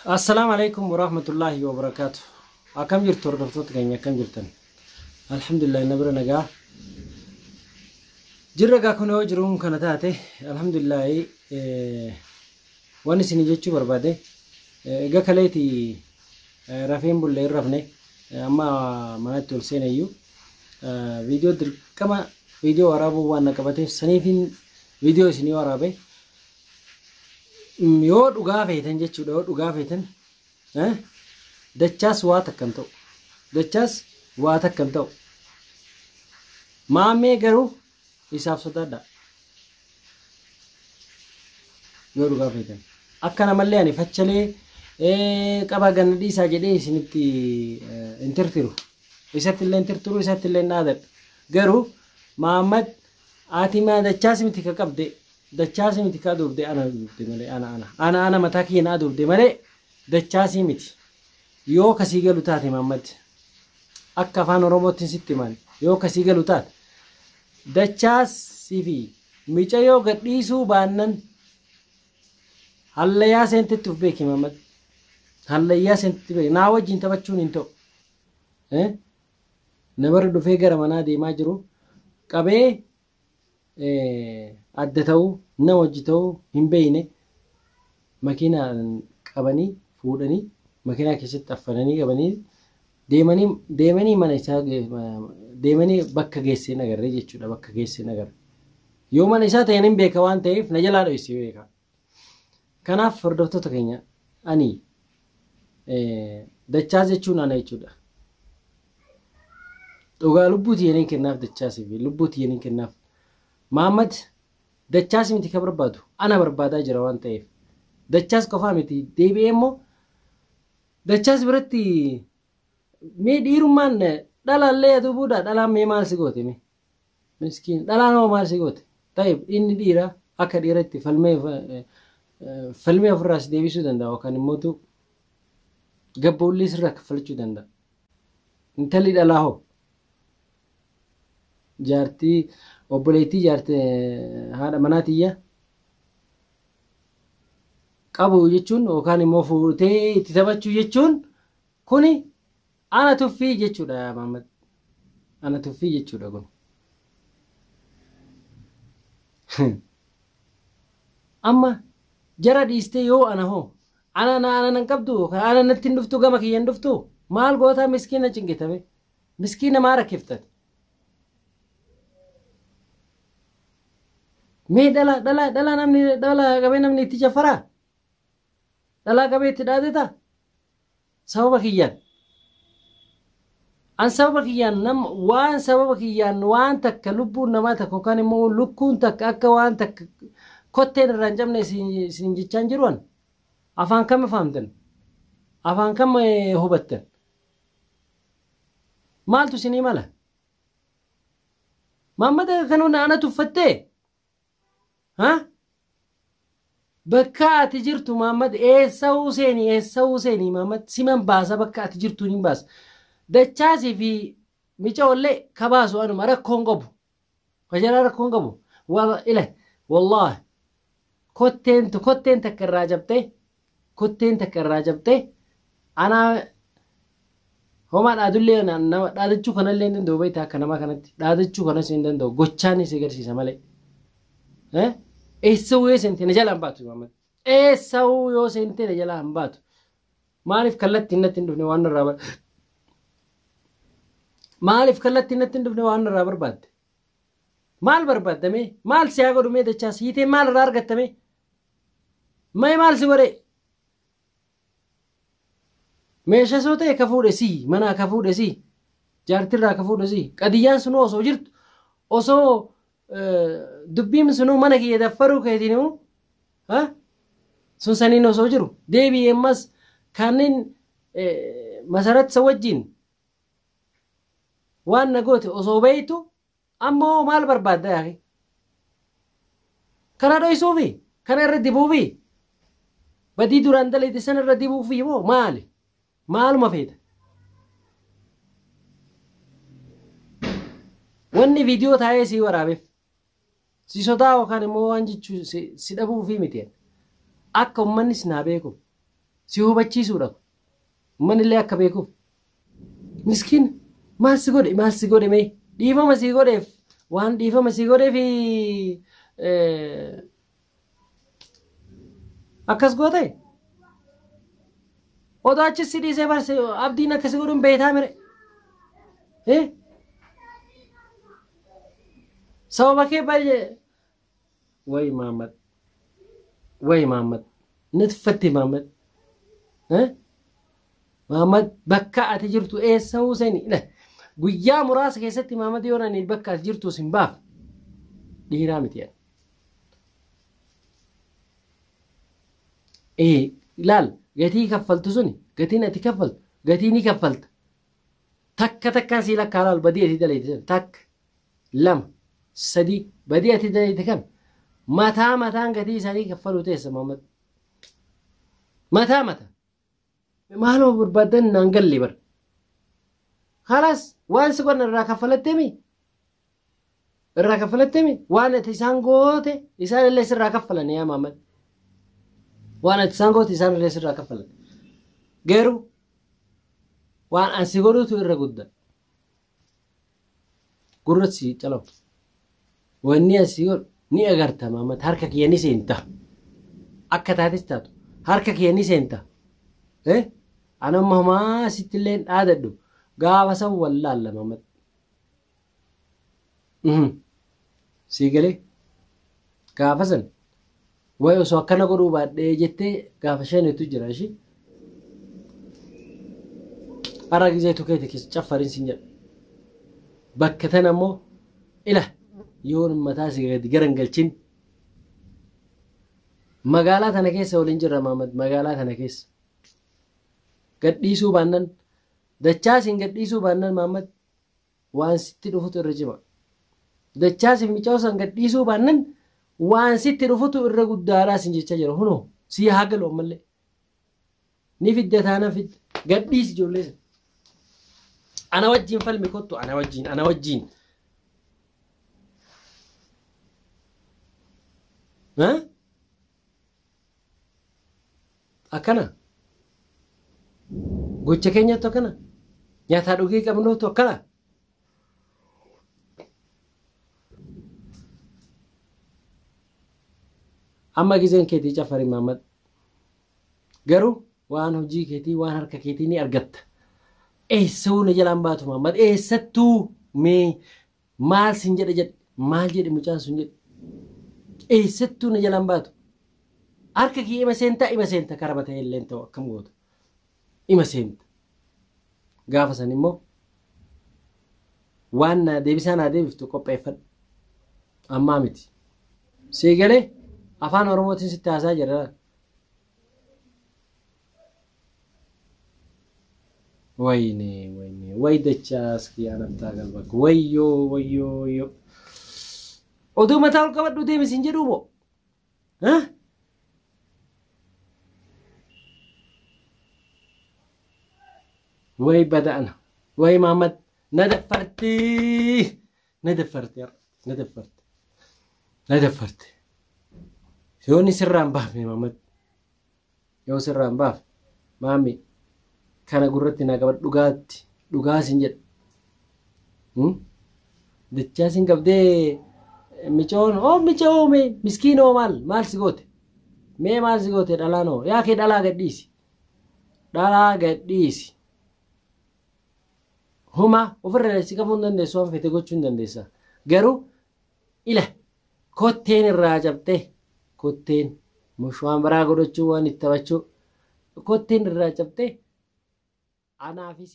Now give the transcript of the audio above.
Assalaamu alaikum warahmatullaahi wabarakaatu. Akkam jirtu hordoftoota keenya, akkam jirtan? Alhamdulillah, na bira nagaa. Jirra gaa, kun yoo jiruun kana taate alhamdulillah. Waan isin jechuu barbaade, egaa kaleeti rafeen bulle, hin rafne. Amma manatti ol seenayyuu viidiyoo dirqama viidiyoo waraabuu waan na qabateef saniifin viidiyoo isinii waraabe. Yoo dhugaa feetan jechuudha, yoo dhugaa feetan, Dachaas waa takka hin ta'u. Dachaas waa takka hin ta'u. Maammee garuu isaaf sodaadha. Yoo dhugaa feetan. Akka namallee ani fachalee qaba ganna dhiisaa jedhee isinitti hin tirtiru. Isatti illee hin tirtiru, isatti illee hin dhaadadhu. Garuu Maammad, ati maa Dachaas miti ka qabde, Dachaasii miti ka aduubde, ana aduubde malee, ana mataa kiyya na aduubde malee Dachaasii miti. Yoo kasii galu taate Maammad, akka afaan Oromootti sitti himan, yoo kasii galu taate, Dachaasii fi micayoo gadhiisuu baannan hallayyaa seentetti uf beeki Maammad. Hallayyaa seentetti beeki. Naa wajjin taphachuun hin ta'u. Namarra dhufee gara manaa deemaa jiru qabee adda ta'uu, nama hojii ta'uu hin beekne makiinaan qabanii fuudhanii makiinaa keessatti affananii qabanii deemanii deemanii mana isaa deemanii bakka geessee agarree jechuudha, bakka geessee agarre. Yoo mana isaa ta'e hin beeka waan ta'eef na jalaa dho'isee beeka. Kanaaf hordoftoota keenya, ani Dachaas jechuun ana jechuudha. Dhugaa lubbuu tiyyaniin kennaaf, Dachaasii fi lubbuu tiyyaniin kennaaf. Maammad, Dachaas miti ka barbaadu, ana barbaadaa jira waan ta'eef. Dachaas qofaa miti, deebi'ee immoo Dachaas biratti mee dhiirummaan dhalaallee aduubuudha. Dhalaan mee maal si goote mee? Miskiin, dhalaan hoo maal si goote? Ta'eef inni dhiira akka dhiiratti falmee falmee ofirraa si deebisuu danda'a yookaan immoo gabboollee sirraa kaffalachuu danda'a. Intalli dhalaa hoo? Jaartii obboleettii jaartii haadha manaa tiyya qabu jechuun yookaan immoo fuutee itti taphachuu jechuun kuni ana tuffii jechuudha Mahammad. Ana tuffii jechuudha kun. Amma jara dhiistee yoo ana hoo, ana na ana nan qabdu, ana natti hin dhuftu, gama kiyya hin dhuftu, maal gootaa? Miskiina cinqitame, miskiina maa rakkiftate? Mee dhala dhala dhala, namni dhala qabee namni itti jaffaraa, dhalaa qabee itti dhaadata sababa kiyyaan. An sababa kiyyaan nam waan sababa kiyyaan waan takka lubbuun namaa takka yookaan immoo lukkuun takka akka waan takka kotteen irraa hin cabne isin jechaan jiru an. Afaan kam fahamtan? Afaan kam hubattan? Maaltu isinii mala? Maammada kan ana tuffattee? Ha? Bakka ati jirtu Maammad, eessa'uu seeni, eessa'uu seeni Maammad, siman baasa, bakka ati jirtu hin baasa. Dachaasii fi micoollee kabaasu anuma, rakkoon qabu. Kajalaa rakkoon qabu. Ila wallaahi kotteen kotteen takka irraa cabxee, kotteen takka irraa cabxee, anaa homaa dhaadullee nama dhaadachuu kanallee hin danda'u beektaa, akka namaa kanatti dhaadachuu kanas hin danda'u, gochaanis agarsiisa malee. Eessa'uu yoo seente na jalaa hin baatu Muhammad. Eessa'uu yoo seente na jalaa hin baatu. Maaliif kallattiin natti hin dhufne waan irraa? Maaliif kallattiin natti hin dhufne waan irraa barbaadde? Maal barbaaddame? Maal si haa godhu mee Dachaas? Hiitee maal irraa argattame? Mee maal si godhe? Meeshaa soo ta'e ka fuudhe si, manaa ka fuudhe si, jaartirraa ka fuudhe si. Qadiyyaan sunuu osoo jirtu, osoo dubbiin sunuu mana kiyya daffaruu keetinuu sun saniin osoo jiru deebi'ee ammas kanneen Masarat isa wajjin waan na goote osoo beektu, ammoo maal barbaadda yaaqi? Kana dhoysuufi? Kana irra dibuufi? Badii duraan dalagde sana irra dibuufi moo maali? Maaluma feeta? Wanni viidiyoo taa'ee sii waraabeef si sodaa yookaan immoo waan jechuu si dhabuufi miti. Akka uummanni si naa beekuuf. Si hubachiisuudha. Uummanni akka beekuuf. Miskiin maal si godhe maal si godhe mee dhiifama si godheef waan dhiifama si godheef akkas goote. Odoo achis si dhiisee barse abdiin akkasi godhuun beektaa mire. Sababa kee baay'ee. Wayi Mahammad. Wayi Mahammad. Ni tuffatte Mahammad. Mahammad bakka ati jirtu eessa seeni? Guyyaa muraasa keessatti Mahammad yoo ani bakka ati jirtu sin baaf. Dhiiraa miti ani. Ilaal gatii kaffaltu suni gatiin ati kaffaltu gatii ni kaffalta. Takka takkaan sii lakkaa laal badii ati daleete sana takka lama sadii badii ati daleete kan mataa mataan gatii isaanii kaffaluu teessa Mahammad. Mataa mataa. Maaluma barbaadan naan galle bara. Kalaas waan si godhan irraa kaffalattemi. Irraa kaffalattemi waan ati isaan goote isaan illee sirraa kaffalan yaa Mahammad. Waan ati isaan goote isaan illee sirraa kaffalan. Garuu waan an si godhutu irra guddaa. Gurra si calawu. Wanni an si godhu ni agarta Mahammad harka kiyya ni seenta. Akka taates taatu harka kiyya ni seenta. Ana amma homaa sitti illee dhaadadhu gaafa san wallaalla Mahammad. Sii galee gaafa san wayi osoo akkana godhuu baadhee jettee gaafa shanitu jira ishii. Har'a gizee tukeeti keessa caffariin siin jedha. Bakka tana immoo ila yoon mataa si gadi garan galchin magaalaa tana keessa waliin jirra Mahammad magaalaa tana keessa. Gadhiisuu baannan dachaasiin gadhiisuu baannan Mahammad waan sitti dhufutu irra cima. Dachaasiif micaa'uu san gadhiisuu baannan waan sitti dhufutu irra guddaadhaa sin jechaa jira hunoo si haa galu ammallee. Ni fidda taana fidda gadhiisi ijoollee sana. Ana wajjin falmi kottu ana wajjin ana wajjin. Akkana. Gocha keenyattu akkana. Nyaataa dhugii qabnuutu akkana. Amma gizeen keetii caffari Mahammad. Garuu waan hojii keetii waan harka keetii ni argatta. Eessawuu na jalaan baatu Mahammad eessattuu mee maal sin jedhe jedhe maal jedhe mucaan sun jedhe eessattuu na jalaan baatu. Harka kee ima seentaa ima seenta karaba ta'e illee ta'u akkam goota ima seenta. Gaafa san immoo waan naa deebisaa naa deebiftu qopheeffadhu. Ammaa miti. Sii galee afaan Oromootiin sitti haasaa jira. ወይኔ ወይኔ ወይ ደቻስ kiyaa galba wayyoo wayyoo wayyoo oduu mataa ol qabadhu deemi sin jedhu moo ወይ bada'ana ወይ Mahammad na daffarti na daffarti na daffarti na daffarti yoonni sirraan baafne Mahammad yoo sirraan baafne maami kana gurratti naa qabadhu dhugaatti dhugaa sin jedha. Dachaa sin qabdee micoon oo micoo mee miskiinoo maal maal si goote mee maal si goote dhalaanoo yaa kee dhalaa gadhiisi dhalaa gadhiisi. Huma ofirra si qabuu hin dandeessu waan fete gochuu hin dandeessa garuu ila kotteen irraa cabtee kotteen mushuwaan biraa godhachuu waan itti taphachuu kotteen irraa cabtee anaafis.